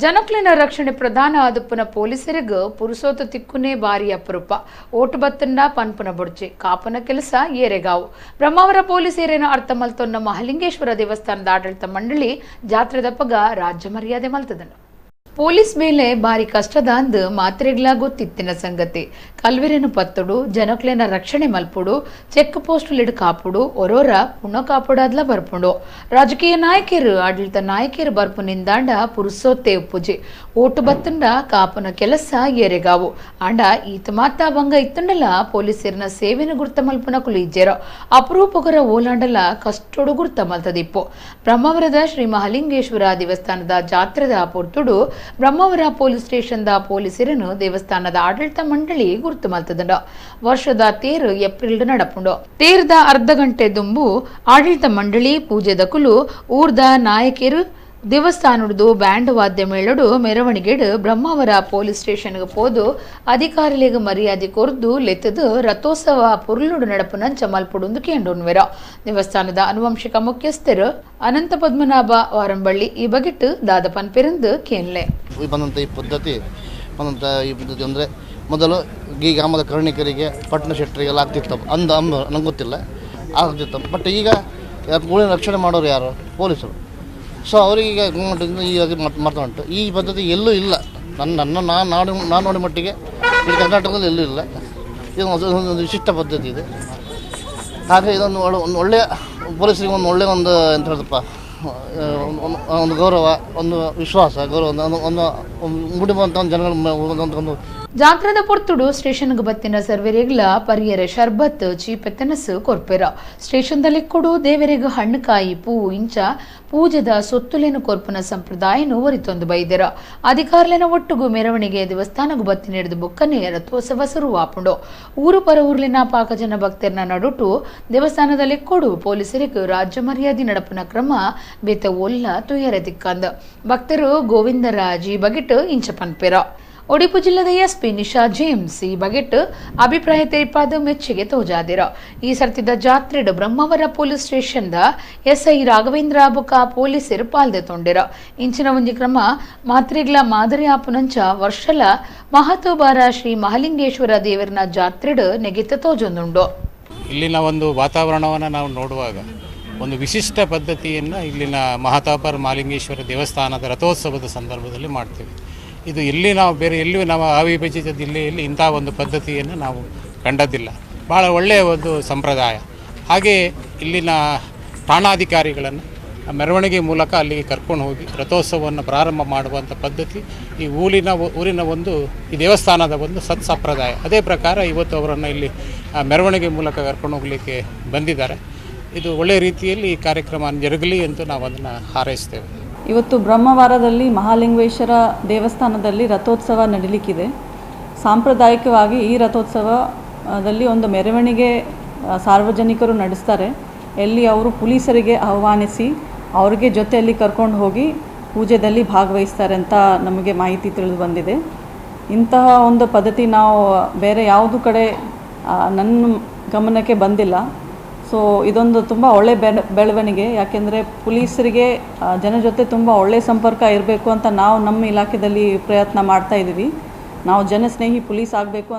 ಜನಕ್ಲೆನ ರಕ್ಷಣೆ ಪ್ರಧಾನ ಆದುಪ್ಪುನ ಪೊಲೀಸರಿಗೆ ಪುರುಸೋತು ತಿಕ್ಕುನೇ ಬಾರಿ ಅಪರೂಪ. ಓಟು ಬತ್ತಂಡ ಪನ್ಪುನ ಬೊಡ್ಚಿ ಕಾಪುನ ಕೆಲಸ ಏರೆಗಾವು. ಬ್ರಹ್ಮಾವರ ಪೊಲೀಸೇರೇನ ಅರ್ಥ ಮಲ್ತೊನ್ನ ಮಹಾಲಿಂಗೇಶ್ವರ ದೇವಸ್ಥಾನದ ಆಡಳಿತ ಮಂಡಳಿ ಜಾತ್ರೆದಪ್ಪಗ ರಾಜ್ಯ ಮರ್ಯಾದೆ ಮಲ್ತದನು. ಪೊಲೀಸ್ ಮೇಲೆ ಬಾರಿ ಕಷ್ಟದಾಂದ್ ಮಾತ್ರೆಗ್ಲಾ ಗೊತ್ತಿತ್ತಿನ ಸಂಗತಿ. ಕಲ್ವೆರೆನು ಪತ್ತುಡು, ಜನಕ್ಲೆನ ರಕ್ಷಣೆ ಮಲ್ಪುಡು, ಚೆಕ್ ಪೋಸ್ಟ್ ಲಿಡ್ ಕಾಪುಡು, ಒರೋರ ಪುಣ ಕಾಪುಡಾದ್ಲ ಬರ್ಪುಂಡು. ರಾಜಕೀಯ ನಾಯಕರು ಆಡಳಿತ ನಾಯಕರು ಬರ್ಪುನಿಂದಾಂಡ ಪುರುಸೋತ್ತೆ ಉಪ್ಪುಜಿ. ಓಟು ಬತ್ತಂಡ ಕಾಪುನ ಕೆಲಸ ಏರೆಗಾವು. ಆಂಡ ಈತ ಮಾತಾ ಬಂಗ ಇತ್ತಂಡಲ ಪೊಲೀಸರ್ನ ಸೇವೆನ ಗುರ್ತ ಮಲ್ಪುನ ಕುಲು ಇಜ್ಜೆರೋ. ಅಪರೂಪಗರ ಓಲಾಂಡಲ ಕಷ್ಟೊಡು ಗುರ್ತ ಮಲ್ತದಿಪ್ಪು. ಬ್ರಹ್ಮಾವರದ ಶ್ರೀ ಮಹಾಲಿಂಗೇಶ್ವರ ದೇವಸ್ಥಾನದ ಜಾತ್ರೆದ ಪೊರ್ತುಡು ಬ್ರಹ್ಮಾವರ ಪೊಲೀಸ್ ಸ್ಟೇಷನ್ the ಪೊಲೀಸರನ್ನು ದೇವಸ್ಥಾನದ ಆಡಳಿತ ಮಂಡಳಿ ಗುರುತು ಮಲ್ತದಂಡ. ವರ್ಷದ ತೇರು ಏಪ್ರಿಲ್ ನಡಪುಂಡು. ತೇರ್ದ ಅರ್ಧ ಗಂಟೆ ದುಂಬು ಆಡಳಿತ ಮಂಡಳಿ ಪೂಜೆದಕುಲು ಊರ್ದ ನಾಯಕರು ದೇವಸ್ಥಾನದ ಬ್ಯಾಂಡ್ ವಾದ್ಯ ಮೇಳಡು ಮೆರವಣಿಗೆಡು ಬ್ರಹ್ಮಾವರ ಪೊಲೀಸ್ ಸ್ಟೇಷನ್ಗೆ ಪೋದು ಅಧಿಕಾರಿಗಳಿಗೆ ಮರ್ಯಾದೆ ಕೊರ್ದು ಲೆತ್ತದು ರಥೋತ್ಸವ ಪುರುಳುಡು ನಡಪುನಂಚ ಮಲ್ಪುಡುಂದು ಕೇಂಡೋನ್ವೆರ. ದೇವಸ್ಥಾನದ ಅನುವಂಶಿಕ ಮುಖ್ಯಸ್ಥರು ಅನಂತ ಪದ್ಮನಾಭ ವಾರಂಬಳ್ಳಿ ಈ ಬಗೆಟ್ ದಾದಪನ್ ಪೆರಂದು ಕೇನ್ಲೆ. ಬಂದಂಥ ಈ ಪದ್ಧತಿ ಬಂದಂಥ ಈ ಪದ್ಧತಿ ಅಂದರೆ ಮೊದಲು ಈ ಗ್ರಾಮದ ಕರ್ಣಿಕರಿಗೆ ಪಟ್ಟಣ ಶೆಟ್ಟರಿಗೆಲ್ಲ ಆಗ್ತಿತ್ತು ಅಂದ ಅಂಬ ನಂಗೆ ಗೊತ್ತಿಲ್ಲ ಆಗ್ತಿತ್ತು. ಬಟ್ ಈಗ ಊರಿನ ರಕ್ಷಣೆ ಮಾಡೋರು ಯಾರು? ಪೊಲೀಸರು. ಸೊ ಅವರಿಗೆ ಈಗ ಮಾಡ್ತಾ ಉಂಟು. ಈ ಪದ್ಧತಿ ಎಲ್ಲೂ ಇಲ್ಲ. ನನ್ನ ನನ್ನ ನಾನು ನಾನು ನೋಡಿ ಮಟ್ಟಿಗೆ ಈ ಕರ್ನಾಟಕದಲ್ಲಿ ಎಲ್ಲೂ ಇಲ್ಲ. ಇದು ಒಂದು ವಿಶಿಷ್ಟ ಪದ್ಧತಿ ಇದೆ. ಹಾಗೆ ಇದೊಂದು ಒಂದು ಒಳ್ಳೆಯ ಪೊಲೀಸರಿಗೆ ಒಂದು ಒಳ್ಳೆಯ ಒಂದು ಎಂತ ಹೇಳೋದಪ್ಪ, ಒಂದು ಗೌರವ, ಒಂದು ವಿಶ್ವಾಸ, ಗೌರವ, ಒಂದು ಒಂದು ಮೂಡಿಬಂಥ ಒಂದು ಜನಗಳ ಒಂದು. ಜಾತ್ರದ ಪೊರ್ತುಡು ಸ್ಟೇಷನ್ಗೆ ಬತ್ತಿನ ಸರ್ವೆರೆಗ್ಲ ಪರಿಯರ ಶರ್ಬತ್ ಚೀಪೆ ತೆನಸು ಕೊರ್ಪೆರ. ಸ್ಟೇಷನ್ದಲ್ಲಿ ಕೊಡು ದೇವರಿಗೆ ಹಣ್ಣುಕಾಯಿ ಪೂ ಇಂಚ ಪೂಜೆದ ಸೊತ್ತುಲೇನು ಕೊರ್ಪುನ ಸಂಪ್ರದಾಯನು ಒರಿತೊಂದು ಬೈದೆರ. ಅಧಿಕಾರುಲೆನ ಒಟ್ಟುಗು ಮೆರವಣಿಗೆ ದೇವಸ್ಥಾನಗು ಬತ್ತಿ ನಡೆದು ಬೊಕ್ಕನೆ ರಥೋತ್ಸವ ಶುರುವಾಪುಂಡು. ಊರು ಪರ ಊರ್ಲಿನ ಪಾಕಜನ ಭಕ್ತರನ್ನ ನಡುಟು ದೇವಸ್ಥಾನದಲ್ಲಿ ಕೊಡು ಪೊಲೀಸರಿಗೆ ರಾಜ್ಯ ಮರ್ಯಾದೆ ನಡಪುನ ಕ್ರಮ ಬೇತ ಒಲ್ಲ ತುಯರೆ ತಿಕ್ಕಂದ ಭಕ್ತರು ಗೋವಿಂದರಾಜ್ ಈ ಬಗೆಟ್ ಇಂಚ ಪನ್ಪೆರ. ಒಡಿಪು ಜಿಲ್ಲೆದ ಎಸ್ಪಿ ನಿಶಾ ಜೇಮ್ಸ್ ಈ ಬಗೆಟ್ ಅಭಿಪ್ರಾಯ ತೆರಿಪಾದ ಮೆಚ್ಚುಗೆ ತೋಜಾದಿರ. ಈ ಸರ್ತಿದ ಜಾತ್ರೆಡ್ Brahmavar police station the SI Raghavendra ಬೊಕ ಪೊಲೀಸರು ಪಾಲ್ದೆ ತೊಂಡಿರ. ಇಂಚಿನ ಒಂಜಿ ಕ್ರಮ ಮಾತ್ರೆಗ್ಲ ಮಾದರಿ ಆಪುನಂಚ ವರ್ಷಲ ಮಹತೋಬಾರ ಶ್ರೀ ಮಹಾಲಿಂಗೇಶ್ವರ ದೇವರನ ಜಾತ್ರೆಡ್ ನೆಗೆತ ತೋಜೊಂದುಂಡು. ಇಲ್ಲಿನ ಒಂದು ವಾತಾವರಣವನ್ನು ನಾವು ನೋಡುವಾಗ ಒಂದು ವಿಶಿಷ್ಟ ಪದ್ಧತಿಯನ್ನು ಇಲ್ಲಿನ ಮಹತಾಪರ ಮಹಾಲಿಂಗೇಶ್ವರ ದೇವಸ್ಥಾನದ ರಥೋತ್ಸವದ ಸಂದರ್ಭದಲ್ಲಿ ಮಾಡ್ತೀವಿ. ಇದು ಎಲ್ಲಿ ನಾವು ಬೇರೆ ಎಲ್ಲಿಯೂ ನಾವು ಅವಿಭಜಿತ ಜಿಲ್ಲೆಯಲ್ಲಿ ಇಂಥ ಒಂದು ಪದ್ಧತಿಯನ್ನು ನಾವು ಕಂಡದ್ದಿಲ್ಲ. ಭಾಳ ಒಳ್ಳೆಯ ಒಂದು ಸಂಪ್ರದಾಯ. ಹಾಗೆಯೇ ಇಲ್ಲಿನ ಠಾಣಾಧಿಕಾರಿಗಳನ್ನು ಮೆರವಣಿಗೆ ಮೂಲಕ ಅಲ್ಲಿಗೆ ಕರ್ಕೊಂಡು ಹೋಗಿ ರಥೋತ್ಸವವನ್ನು ಪ್ರಾರಂಭ ಮಾಡುವಂಥ ಪದ್ಧತಿ ಈ ಊರಿನ ಒಂದು ಈ ದೇವಸ್ಥಾನದ ಒಂದು ಸತ್ಸಂಪ್ರದಾಯ. ಅದೇ ಪ್ರಕಾರ ಇವತ್ತು ಅವರನ್ನು ಇಲ್ಲಿ ಮೆರವಣಿಗೆ ಮೂಲಕ ಕರ್ಕೊಂಡು ಹೋಗಲಿಕ್ಕೆ ಬಂದಿದ್ದಾರೆ. ಇದು ಒಳ್ಳೆಯ ರೀತಿಯಲ್ಲಿ ಈ ಕಾರ್ಯಕ್ರಮ ಜರುಗಲಿ ಅಂತ ನಾವು ಅದನ್ನು ಹಾರೈಸ್ತೇವೆ. ಇವತ್ತು ಬ್ರಹ್ಮವಾರದಲ್ಲಿ ಮಹಾಲಿಂಗೇಶ್ವರ ದೇವಸ್ಥಾನದಲ್ಲಿ ರಥೋತ್ಸವ ನಡೀಲಿಕ್ಕಿದೆ. ಸಾಂಪ್ರದಾಯಿಕವಾಗಿ ಈ ರಥೋತ್ಸವದಲ್ಲಿ ಒಂದು ಮೆರವಣಿಗೆ ಸಾರ್ವಜನಿಕರು ನಡೆಸ್ತಾರೆ. ಎಲ್ಲಿ ಅವರು ಪೊಲೀಸರಿಗೆ ಆಹ್ವಾನಿಸಿ ಅವ್ರಿಗೆ ಜೊತೆಯಲ್ಲಿ ಕರ್ಕೊಂಡು ಹೋಗಿ ಪೂಜೆಯಲ್ಲಿ ಭಾಗವಹಿಸ್ತಾರೆ ಅಂತ ನಮಗೆ ಮಾಹಿತಿ ತಿಳಿದು ಬಂದಿದೆ. ಇಂತಹ ಒಂದು ಪದ್ಧತಿ ನಾವು ಬೇರೆ ಯಾವುದು ಕಡೆ ನನ್ನ ಗಮನಕ್ಕೆ ಬಂದಿಲ್ಲ. ಸೊ ಇದೊಂದು ತುಂಬ ಒಳ್ಳೆ ಬೆಳವಣಿಗೆ. ಯಾಕೆಂದರೆ ಪೊಲೀಸರಿಗೆ ಜನ ಜೊತೆ ತುಂಬ ಒಳ್ಳೆಯ ಸಂಪರ್ಕ ಇರಬೇಕು ಅಂತ ನಾವು ನಮ್ಮ ಇಲಾಖೆಯಲ್ಲಿ ಪ್ರಯತ್ನ ಮಾಡ್ತಾಯಿದ್ದೀವಿ. ನಾವು ಜನಸ್ನೇಹಿ ಪೊಲೀಸ್ ಆಗಬೇಕು ಅಂತ.